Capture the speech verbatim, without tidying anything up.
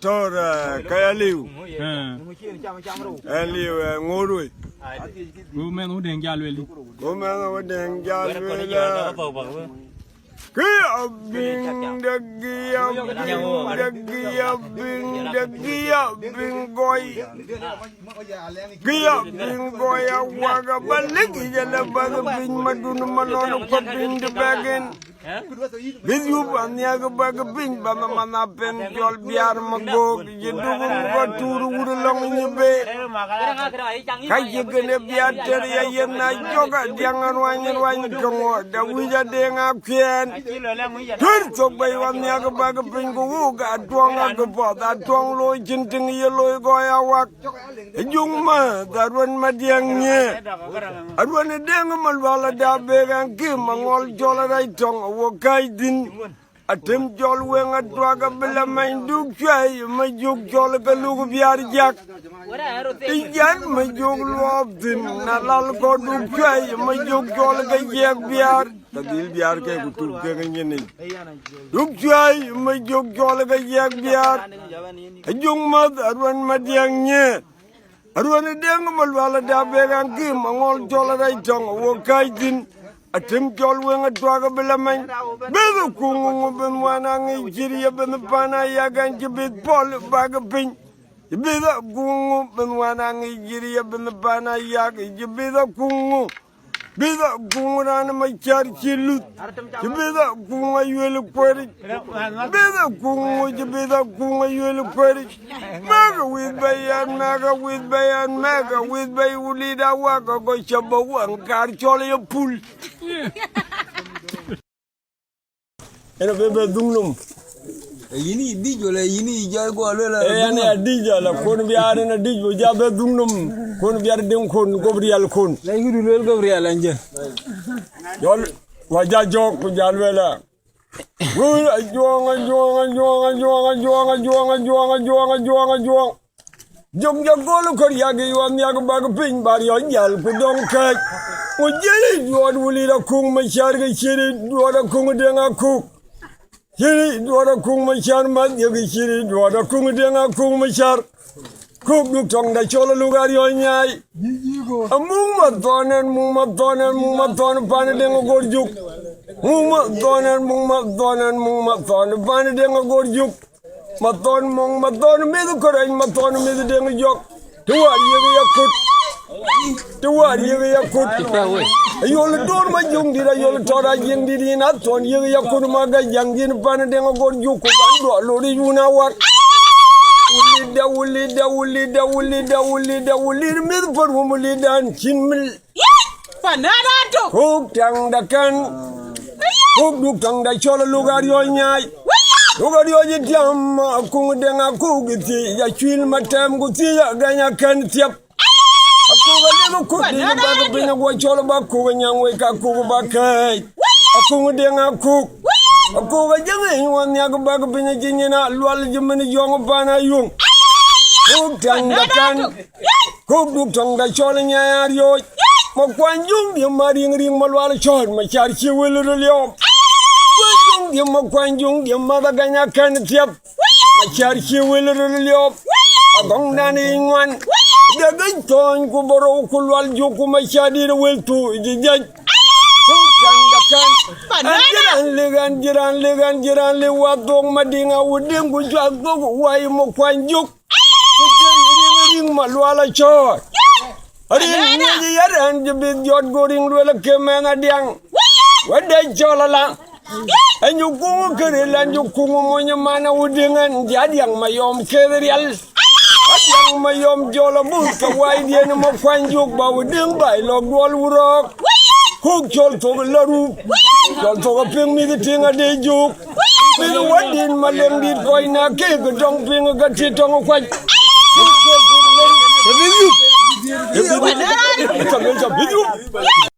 Tɔ̈r, eh, ka ya liu. Eh. Ya liu, eh, ŋoot wei. Ku mɛn wä dɛŋ jal weli. Ku mɛn wä dɛŋ jal weli. Kï ya biŋ de, kï ya biŋ de, kï ya biŋ de, kï ya biŋ gɔi. Kï ya biŋ gɔi awak aba lëk yic ala bäk piny madun malɔn kuɔ piny de bɛ̈k en. Bï yup anhiak bäk piny ba na man apen cɔl biar magok. Yï duk ruk atuur wut lɔŋ nyi be. Ka cï kënë biar tër ya yen na jɔk adiaŋ aruany ruany ke ŋuɔt da wïc adeŋ akuɛɛn. Tuër thok bei wa nhiak bäk piny ku wuk atuɔŋ akë puɔth atuɔŋ looi cïn tïŋ ye looi gɔɔy awak. Juŋ mäth aruën madiäŋ nyiëë. Aruën deŋ malual ada bek ɛn kï maŋɔl cɔl arac tɔŋ awok käc dhïn. Atem jɔl weŋ atuak abï la many duk cuɛi ma jök cɔl ke luk biar jak. Ë jan ma jök luɔɔp thïn na lal kɔ̈ duk cuɛi ma jök cɔl ke jiɛk biar. Ka dhil biar ke ku tuk ke ke nyinic. Duk cuɛi ma jök cɔl ke jiɛk biar. Ajuŋ mäth aruën madiäŋ nyiëë. Aruën deŋ malual ada bek an kï maŋɔl cɔl arac tɔŋ awok käc thïn. Atem cɔl weŋ atuak abï la many. Beth kuŋ ŋu ben wan aŋic cït ye ben pan ayak an cï bith pɔl bäk piny. Cï bith akuŋ ŋu ben wan aŋic cït ye ben pan ayak cï bith akuŋ ŋu. Bïth akuŋ raan ma cär cï luth. Cï bïth akuŋ ayuel kueric. Bïth akuŋ ŋu cï bïth akuŋ ayuel kueric. Mɛk awith bei ɛn mɛk awith bei ɛn mɛk awith bei wulit awak ago cä bä waŋ kaar cɔl ye pul. Ënë be bɛ dhuŋ nom. Yïn yï dhic wala yïn yï jai guɔ luel? Ee, yɛn ya dhic ala kon biar, ënë dhic bï ja bɛ dhuŋ nom. Kon biar deŋ kon Gabriel kon. Lɛc këdu luel Gabriel an jë. Jɔl wa ja jɔk ku ja luel a. Wur ajuɔŋ ajuɔŋ ajuɔŋ ajuɔŋ ajuɔŋ ajuɔŋ ajuɔŋ ajuɔŋ ajuɔŋ ajuɔŋ ajuɔŋ. Jök jɔ gol kɔr yak yuɔn nhiak bäk piny ba riɔ̈c jäl ku dɔŋ kɛ̈c. Ku jiëri duɔɔt wulit akuŋ ma cär ke ciëri duɔɔt akuŋ deŋ akuk. Ciëri duɔɔt akuŋ ma cär math ye ke ciëri duɔɔt akuŋ deŋ akuk ma cär. Kuk duk tɔŋda cɔl aluk ariɔ̈c nyaai. Amuk ma thɔn ɛn muk ma thɔn ɛn muk ma thɔn pan deŋ agor juk. Muk ma thɔn ɛn muk ma thɔn ɛn muk ma thɔn pan deŋ agor juk. Ma thɔn mɔŋ, ma thɔn mïth kërɛc, ma thɔn mïth deŋ jɔk. Të wäär yiëk yakut. Të wäär yiëk yakut. Ayol dor ma juŋ dït, ayol tɔt a jiëŋ dït yïn a thɔn yiëk yakut ma gä jaŋ yïn pan deŋ agor juk ku ban duɔ lori yun a war. Wulida, wulida, wulida, wulida, wulida, wulida mïth pär wum wulidan cïn mil. Panada to. Kuk taŋda kän. Kuk duk taŋda cɔl aluk ariɔ̈c nyaai. Luk ariɔ̈c ë tiam akuŋ deŋ akuk ë thiëc acuil matɛm ku thiëc agɛny akɛn thiɛp. Akuk alek akuk dïc bäk piny aguɔ cɔl bä kuk anyaŋ wec ka kuk bä kɛ̈ɛ̈c. Akuŋ deŋ akuk. Akuk ajäŋ ëny wä nhiak bäk piny acï nyin alual cï min yɔŋ pan ayuŋ. Kuk taŋda kän. Kok duk tɔŋda cɔl nyai ariööc. Ma kuany juŋ diëm ma riŋ riŋ ma lual cɔɔt ma car cie wël röl yɔɔp. Kuany juŋ diëm ma kuany juŋ diëm ma dhagany akɛn thiap. Ma car cie wël röl yɔɔp. Agɔŋdan ë ŋuan. Dek ëc thɔɔny ku bärou ku lual jök ku ma car dït wël thuuc jiɛc. Kok tɛŋda kän. An jiran lik an jiran lik an jiran lik wa thok ma diŋ a wut diŋ ku cuak thok wai ma kuany jök. Ku jël riŋ riŋ ma lual acɔɔr. Riŋ ŋic yɛt ɛn jë bith jɔt go riŋ luel ke mɛnh adiaŋ. Wede cɔl ala. Ɛn jë kuŋ këril ɛn jë kuŋ mony man a wut diŋ ɛn jë adiaŋ ma yɔm keth rial. Adiaŋ ma yɔm jɔl abuth ke wai diɛn ma kuany juk ba wut diŋ ba ilɔk duɔl wurɔɔk. Kuk cɔl thok la rup. Cɔl thok apiŋ mïth tiŋ ade juk. Mïth wadin ma leŋ dit kɔc na kek dɔŋ piŋ ka ti tɔŋ kuac. Ke bï yup. Ke bï yup.